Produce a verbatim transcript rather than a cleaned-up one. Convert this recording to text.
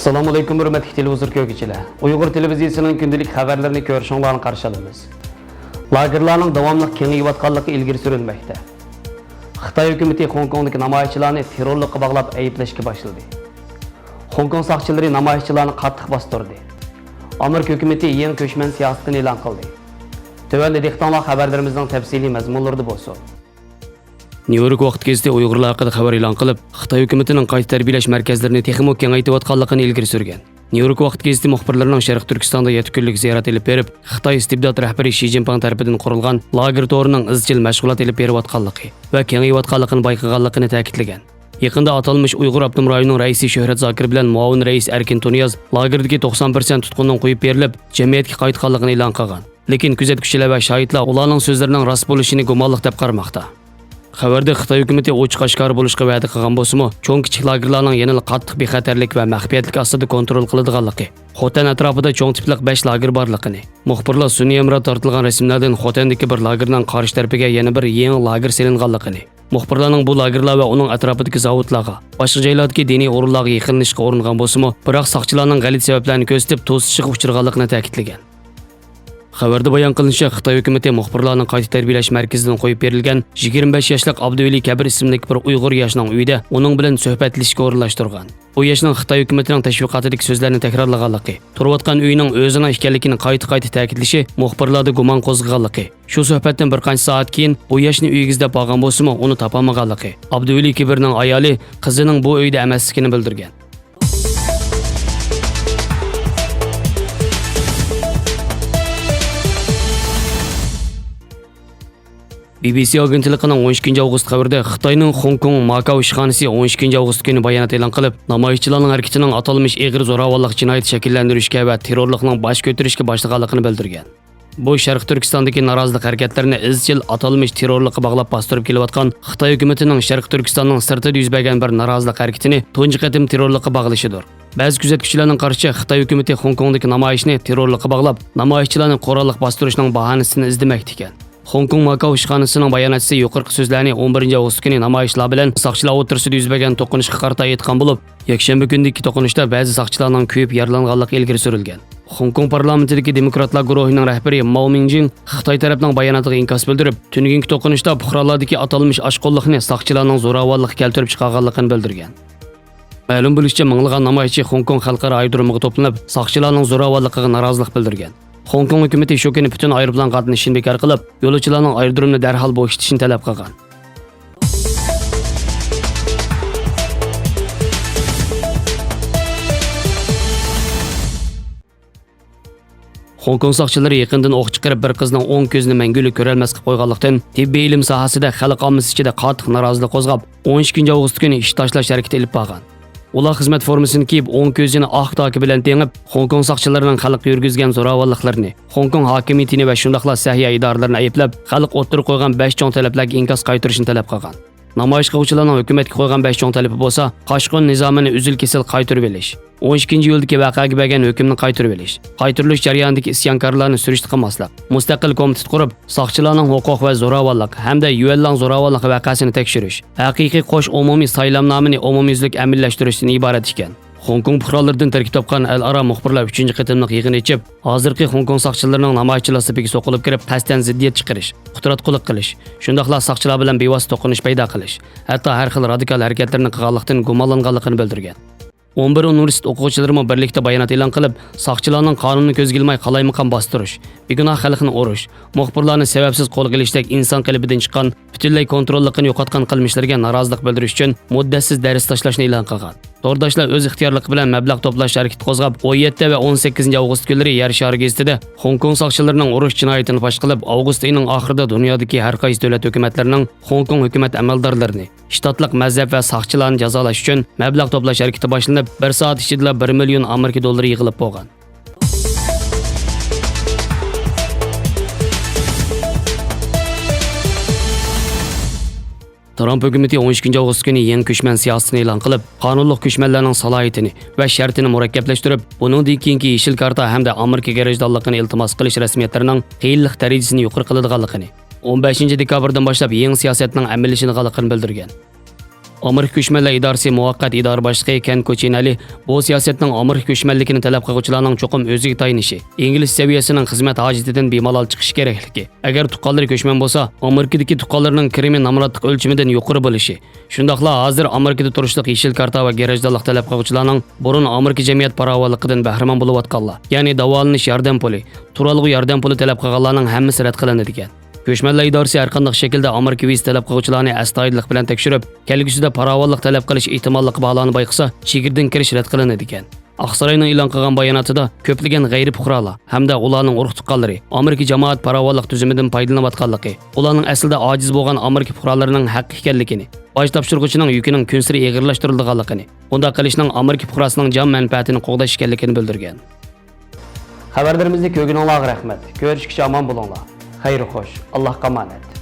ئەسسالامۇئەلەيكۇم، ھۆرمەتلىك تېلېۋىزور كۆرگۈچىلەر. ئۇيغۇر تېلېۋىزىيىسىنىڭ كۈندىلىك خەۋەرلىرىنى كۆرۈشۈڭلارنى قارشى ئالىمىز. لاگېرلارنىڭ داۋاملىق كېڭىيىۋاتقانلىقى ئىلگىرى سۈرۈلمەكتە. خىتاي ھۆكۈمىتى خوڭكوڭدىكى نامايىشچىلارنى تېررورلۇققا باغلاپ ئەيىبلەشكە باشلىدى. خوڭكوڭ ساقچىلىرى نامايىشچىلارنى قاتتىق باستۇردى. ئامېرىكا ھۆكۈمىتى يېڭى كۆچمەن سىياسىتىنى ئېلان قىلدى. تۆۋەندە دىققىتىڭلار خەۋەرلىرىمىزنىڭ تەپسىلىي مەزمۇنلىرىدا بولسۇن. نيۇ يورك ۋاقىت گېزىتى ئۇيغۇرلار ھەققىدە خەۋەر ئېلان قىلىپ، خىتاي ھۆكۈمىتىنىڭ قايتا تەربىيەلەش مەركەزلىرىنى تېخىمۇ كېڭەيتىۋاتقانلىقىنى ئىلگىرى سۈرگەن. نيۇ يورك ۋاقىت گېزىتى مۇخبىرلىرىنىڭ شەرقىي تۈركىستاندا يەتتە كۈنلۈك زىيارەت ئېلىپ بېرىپ، خىتاي ئىستىبدات رەھبىرى شى جىنپىڭ تەرىپىدىن قۇرۇلغان لاگېر تورىنىڭ ئىزچىل مەشغۇلات ئېلىپ بېرىۋاتقانلىقى ۋە كېڭىيىۋاتقانلىقىنى بايقىغانلىقىنى تەكىتلىگەن. يېقىندا ئاتالمىش ئۇيغۇر ئاپتونوم رايونىنىڭ رەئىسى شۆھرەت زاكىر بىلەن مۇئاۋىن رەئىس ئەركىن تۇنىياز لاگېردىكى توقسان پىرسەنت تۇتقۇننىڭ قويۇپ بېرىلىپ، جەمئىيەتكە قايتقانلىقىنى ئېلان قىلغان. لېكىن كۆزەتكۈچىلەر ۋە شاھىتلار ئۇلارنىڭ سۆزلىرىنىڭ راست بولۇشىنى گۇمانلىق دەپ قارىماقتا. خەۋەردە خىتاي ھۆكۈمىتى ئوچۇق ئاشكارا بولۇشقا ۋەدە قىلغان بولسىمۇ، چوڭ كىچىك لاگېرلارنىڭ يەنىلا قاتتىق بىخەتەرلىك ۋە مەخپىيەتلىك ئاستىدا كونترول قىلىدىغانلىقى، خوتەن ئەتراپىدا چوڭ تىپلىق بەش لاگېر بارلىقىنى، مۇخبىرلار سۈنئىي ھەمراھ تارتىلغان رەسىملەردىن خوتەندىكى بىر لاگېرنىڭ قارشى تەرىپىگە يەنە بىر يېڭى لاگېر سېلىنغانلىقىنى، مۇخبىرلارنىڭ بۇ لاگېرلار ۋە ئۇنىڭ ئەتراپىدىكى زاۋۇتلارغا، باشقا جايلاردىكى دىنىي ئورۇنلارغا يېقىنلىشىشقا ئۇرۇنغان بولسىمۇ، بىراق ساقچىلارنىڭ غەلىتە سەۋەبلەرنى كۆرسىتىپ توسۇشىغا ئۇچرىغانلىقىنى تەكىتلىگەن. خەۋەردە بايان قىلىنىشىچە، خىتاي ھۆكۈمىتى مۇخبىرلارنىڭ قايتا تەربىيەلەش مەركىزىدىن قويۇپ بېرىلگەن يىگىرمە بەش ياشلىق ئابدۇۋەلى كەبىر ئىسىملىك بىر ئۇيغۇر ياشنىڭ ئۆيىدە ئۇنىڭ بىلەن سۆھبەتلىشىشكە ئورۇنلاشتۇرغان. بۇ ياشنىڭ خىتاي ھۆكۈمىتىنىڭ تەشۋىقاتىدىكى سۆزلەرنى تەكرارلىغانلىقى، تۇرۇۋاتقان ئۆيىنىڭ ئۆزىنىڭ ئىكەنلىكىنى قايتا-قايتا تەكىتلىشى مۇخبىرلاردا گۇمان قوزغىغانلىقى، شۇ سۆھبەتتىن بىر قانچە سائەت كېيىن بۇ ياشنى ئۆيىگە ئىزدەپ بارغان بولسىمۇ، ئۇنى تاپالمىغانلىقى، ئابدۇۋەلى كەبىرنىڭ ئايالى قىزىنىڭ بۇ ئۆيدە ئەمەسلىكىنى بىلدۈرگەن. بى بى سى ئاگېنتلىقىنىڭ ئون ئىككىنچى ئاۋغۇست خەۋىرىدە خىتاينىڭ خوڭكوڭ ماكاۋ ئىشخانىسى ئون ئىككىنچى ئاۋغۇست كۈنى بايانات ئېلان قىلىپ، نامايىشچىلارنىڭ ھەرىكىتىنىڭ ئاتالمىش ئېغىر زوراۋانلىق جىنايىتى شەكىللەندۈرۈشكە ۋە تېررورلۇقنىڭ باش كۆتۈرۈشكە باشلىغانلىقىنى بىلدۈرگەن. بۇ شەرقىي تۈركىستاندىكى نارازىلىق ھەرىكەتلىرىنى ئىزچىل ئاتالمىش تېررورلۇققا باغلاپ باستۇرۇپ كېلىۋاتقان خىتاي ھۆكۈمىتىنىڭ شەرقىي تۈركىستاننىڭ سىرتىدا يۈز بەرگەن بىر نارازىلىق ھەرىكىتىنى تۇنجى قېتىم تېررورلۇققا باغلىشىدۇر. بەزى كۆزەتكۈچىلەرنىڭ قارىشىچە، خىتاي ھۆكۈمىتى خوڭكوڭدىكى نامايىشنى تېررورلۇققا باغلاپ، نامايىشچىلارنى قوراللىق باستۇرۇشنىڭ باھانىسىنى ئىزدىمەكتە ئىكەن. خوڭكوڭ ماكاۋ ئىشخانىسىنىڭ باياناتچىسى يۇقىرىقى سۆزلەرنى ئون بىرىنچى ئاۋغۇست كۈنى نامايىشچىلار بىلەن ساقچىلار ئوتتۇرىسىدا يۈز بەرگەن توقۇنۇشقا قارىتا ئېيتقان بولۇپ، يەكشەنبە كۈنىدىكى توقۇنۇشتا بەزى ساقچىلارنىڭ كۆيۈپ يارىلانغانلىقى ئىلگىرى سۈرۈلگەن. خوڭكوڭ پارلامېنتىدىكى دېموكراتلار گۇرۇھىنىڭ رەھبىرى ماۋ مىڭجىڭ خىتاي تەرەپنىڭ باياناتىغا ئىنكاس بىلدۈرۈپ، تۈنۈگۈنكى توقۇنۇشتا پۇقرالاردا ئاتالمىش ئاشقۇنلۇقنى ساقچىلارنىڭ زوراۋانلىقى كەلتۈرۈپ چىقارغانلىقىنى بىلدۈرگەن. مەلۇم بولۇشىچە، مىڭلىغان نامايىشچى خوڭكوڭ خەلقئارا ئايرودرومىغا توپلىنىپ، ساقچىلارنىڭ زوراۋانلىقىغا نارازىلىق بىلدۈرگەن. خوڭكوڭ ھۆكۈمىتى شۇ كۈنى پۈتۈن ئايروپىلان قاتنىشىشىنى بىكار قىلىپ، يولۇچىلارنىڭ ئايرودرومنى دەرھال بوشىتىشىنى تەلەپ قىلغان. خوڭكوڭ ساقچىلىرى يېقىندىن ئوق چىقىرىپ، بىر قىزنىڭ ئوڭ كۆزىنى مەڭگۈلۈك كۆرەلمەس قىلىپ قويغانلىقتىن، تېببىي ئىلىم ساھەسىدە خەلق ئاممىسى ئىچىدە قاتتىق نارازىلىق قوزغاپ، ئون ئىككىنچى ئاۋغۇست كۈنى ئىش تاشلاش ھەرىكىتى ئېلىپ بارغان. ئۇلار خىزمەت فورمىسىنى كىيىپ، ئوڭ كۆزىنى ئاق داكا بىلەن تېڭىپ، خوڭكوڭ ساقچىلىرىنىڭ خەلققە يۈرگۈزگەن زوراۋانلىقلىرىنى، خوڭكوڭ ھاكىمىيىتىنى ۋە شۇنداقلا سەھىيە ئىدارىلىرىنى ئەيىبلەپ، خەلق ئوتتۇرىغا قويغان بەش چوڭ تەلەپلەرگە ئىنكاس قايتۇرۇشنى تەلەپ قىلغان. نامايىش قىلغۇچىلارنىڭ ھۆكۈمەتكە قويغان بەش چوڭ تەلىپى بولسا، قاچقۇن نىزامىنى ئۈزۈل-كېسىل قايتۇرۇۋېلىش، ئون ئىككىنچى ئىيۇلدىكى ۋەقەگە بەرگەن ھۆكۈمنى قايتۇرۇۋېلىش، قايتۇرۇلۇش جەريانىدىكى ئىسيانكارلارنى سۈرۈشتە قىلماسلىق، مۇستەقىل كومىتېت قۇرۇپ، ساقچىلارنىڭ ھوقۇق ۋە زوراۋانلىق ھەمدە يۈەنلاڭ زوراۋانلىقى ۋەقەسىنى تەكشۈرۈش، ھەقىقىي قوش ئومۇمىي سايلامنامىنى ئومۇميۈزلۈك ئەمەلىيلەشتۈرۈشتىن ئىبارەت ئىكەن. خوڭكوڭ پۇقرالىرىدىن تەركىب تاپقان ئەلئارا مۇخبىرلار ئۈچىنچى قېتىملىق يىغىن ئېچىپ، ھازىرقى خوڭكوڭ ساقچىلىرىنىڭ نامايىشچىلار سېپىگە سوقۇلۇپ كىرىپ، قەستەن زىددىيەت چىقىرىش، قۇتراتقۇلۇق قىلىش، شۇنداقلا ساقچىلار بىلەن بىۋاسىتە توقۇنۇش پەيدا قىلىش، ھەتتا ھەر خىل رادىكال ھەرىكەتلىرىنى قىلغانلىقتىن گۇمانلانغانلىقىنى بىلدۈرگەن. ئون بىر ئۇنىۋېرسىتېت ئوقۇغۇچىلىرىمۇ بىرلىكتە بايانات ئېلان قىلىپ، ساقچىلارنىڭ قانۇننى كۆزگە ئىلماي قالايمىقان باستۇرۇش، بىگۇناھ خەلقنى ئۇرۇش، مۇخبىرلارنى سەۋەبسىز قولغا ئېلىشتەك ئىنسان قېلىپىدىن چىققان، پۈتۈنلەي كونتروللۇقىنى يوقاتقان قىلمىشلىرىگە نارازىلىق بىلدۈرۈش ئۈچۈن مۇددەتسىز دەرس تاشلاشنى ئېلان قىلغان. تورداشلار ئۆز ئىختىيارلىقى بىلەن مەبلەغ توپلاش ھەرىكىتى قوزغاپ، ئون يەتتە ۋە ئون سەككىزىنچى ئاۋغۇست كۈنلىرى يەر شارى گېزىتىدە خوڭكوڭ ساقچىلىرىنىڭ ئۇرۇش جىنايىتىنى پاش قىلىپ، ئاۋغۇست ئېيىنىڭ ئاخىرىدا دۇنيادىكى ھەر قايسى دۆلەت ھۆكۈمەتلىرىنىڭ خوڭكوڭ ھۆكۈمەت ئەمەلدارلىرىنى، شتاتلىق مەزھەپ ۋە ساقچىلارنى جازالاش ئۈچۈن مەبلەغ توپلاش ھەرىكىتى باشلىنىپ، بىر سائەت ئىچىدىلا بىر مىليون ئامېرىكا دوللىرى يىغىلىپ بولغان. ترامپ ھۆكۈمىتى ئون ئىككىنچى ئاۋغۇست كۈنى يېڭى كۆچمەن سىياسىتىنى ئېلان قىلىپ، قانۇنلۇق كۆچمەنلەرنىڭ سالاھىيىتىنى ۋە شەرتىنى مۇرەككەپلەشتۈرۈپ، بۇنىڭدىن كېيىنكى يېشىل كارتا ھەمدە ئامېرىكا گەرەجدارلىقىنى ئىلتىماس قىلىش رەسمىيەتلىرىنىڭ قىيىنلىق دەرىجىسىنى يۇقىرى قىلىدىغانلىقىنى، ئون بەشىنچى دېكابىردىن باشلاپ يېڭى سىياسەتنىڭ ئەمەلىيلىشىدىغانلىقىنى بىلدۈرگەن. ئامېرىكا كۆچمەنلەر ئىدارىسى مۇۋەققەت ئىدارە باشلىقى كەن كوچىنەلى بۇ سىياسەتنىڭ ئامېرىكا كۆچمەنلىكىنى تەلەپ قىلغۇچىلارنىڭ چوقۇم ئۆزىگە تايىنىشى، ئىنگلىز سەۋىيەسىنىڭ خىزمەت ھاجىتىدىن بىمالال چىقىشى كېرەكلىكى، ئەگەر تۇغقانلىرى كۆچمەن بولسا، ئامېرىكىدىكى تۇغقانلىرىنىڭ كىرىمى نامراتلىق ئۆلچىمىدىن يۇقىرى بولۇشى، شۇنداقلا ھازىر ئامېرىكىدا تۇرۇشلۇق يېشىل كارتا ۋە گېرەژدارلىق تەلەپ قىلغۇچىلارنىڭ بۇرۇن ئامېرىكا جەمئىيەت پاراۋانلىقىدىن بەھرىمەن بولۇۋاتقانلار، يەنى داۋالىنىش ياردەم پۇلى، تۇرالغۇ ياردەم پۇلى تەلەپ قىلغانلارنىڭ ھەممىسى رەت قىلىنىدىكەن. كۆچمەنلەر ئىدارىسى ھەرقانداق شەكىلدە ئامېرىكا ۋىزا تەلەپ قىلغۇچىلارنى ئەستايىدىللىق بىلەن تەكشۈرۈپ، كەلگۈسىدە پاراۋانلىق تەلەپ قىلىش ئېھتىماللىقى بارلارنى بايقىسا، چېگرىدىن كىرىش رەت قىلىنىدىكەن. ئاقساراينىڭ ئېلان قىلغان باياناتىدا كۆپلىگەن غەيرىي پۇقرالار ھەمدە ئۇلارنىڭ ئۇرۇق-تۇغقانلىرى ئامېرىكا جامائەت پاراۋانلىق تۈزۈمىدىن پايدىلىنىۋاتقانلىقى، ئۇلارنىڭ ئەسلىدە ئاجىز بولغان ئامېرىكا پۇقرالىرىنىڭ ھەققى ئىكەنلىكىنى، باج تاپشۇرغۇچىنىڭ يۈكىنىڭ كۈنسېرى ئېغىرلاشتۇرۇلىدىغانلىقىنى، بۇنداق قىلىشنىڭ ئامېرىكا پۇقراسىنىڭ جان مەنپەئەتىنى قوغداش ئىكەنلىكىنى بىلدۈرگەن. خەۋەرلىرىمىزنى كۆرگىنىڭلارغا رەھمەت. كۆرۈشكىچە ئامان بولۇڭلار. خەير خوش. ئاللاھقا ئامانەت.